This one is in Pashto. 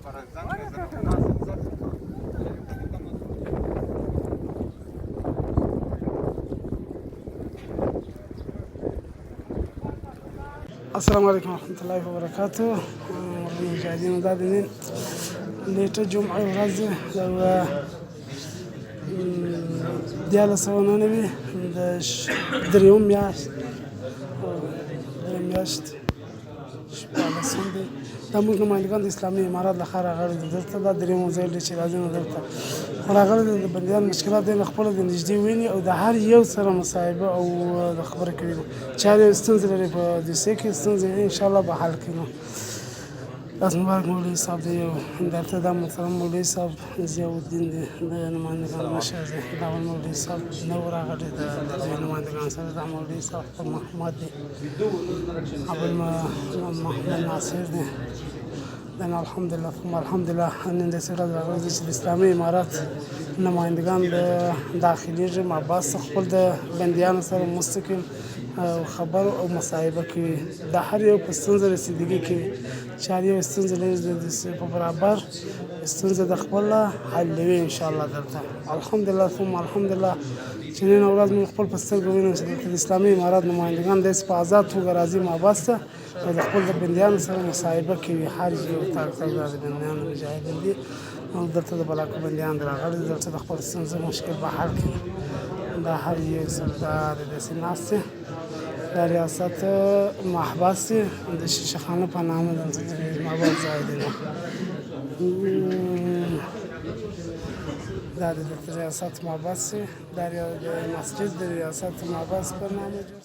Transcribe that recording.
السلام علیکم ورحمت الله وبرکاته. مجاهدینو، دا د نن نیټه جمعه ورځ ده، 1399 د درېیم میاشت، درېیم میاشت 16 دی. دا موږ نمایندګان د اسلامي امارت له ښاره راغلي دي دلته. دا درېیم ځای دی چې راځي. نو دلته خو راغلي دي، د بندیانو مشکلات دی خپله د نږدې ویني او د هر یو سره مصاحبه او د خبره کوي، چې هر یو ستونزې لري په دوسیې کې، ستونزې انشاءالله به حل کړي. نو لاس مبارک مولوي صاحب دی، یو دلته دا محترم مولوي صاحب ضیاءالدین دی، د نمایندګان مشر دی. دا بل مولوي صاحب نو راغلی د دوی نمایندګان سره. دا مولوي صاحب خپل محمد دی، ابل محمد ناصر دی. نن الحمدلله ثم الحمدلله نن داسې ورځ راغلې ده چې د اسلامي امارت نمایندګان د داخليږي محبس، خپل د بندیانو سره مستقیم خبر او مصاحبه کوي، د هر یو په ستونزه رسیدګي کوي، چې هر یو ستونزه لري د په برابر ستونزه د خپل حلوي ان شاء الله. دلته الحمدلله ثم الحمدلله چې نن ورځ موږ خپل په سترګو وینو چې دلته د اسلامي امارت نمایندګان داسې په آزاد توګه راځي محبس ته او د خپل د بندیانو سره مصاحبه کوي، هر یو تک تک. دا د بندیانو مجاهدین دي او دلته د بلاکو بندیان راغلي دي، دلته د خپل ستونزو مشکل به حل کړي. دا هر یو سردار داسې ناست دی. دا ریاست محبس دی، د شیشه خانه په نامه دلته د محبس ځای دی. نو دا د ریاست محبس دی، دا د مسجد د ریاست محبس په نامه جوړ.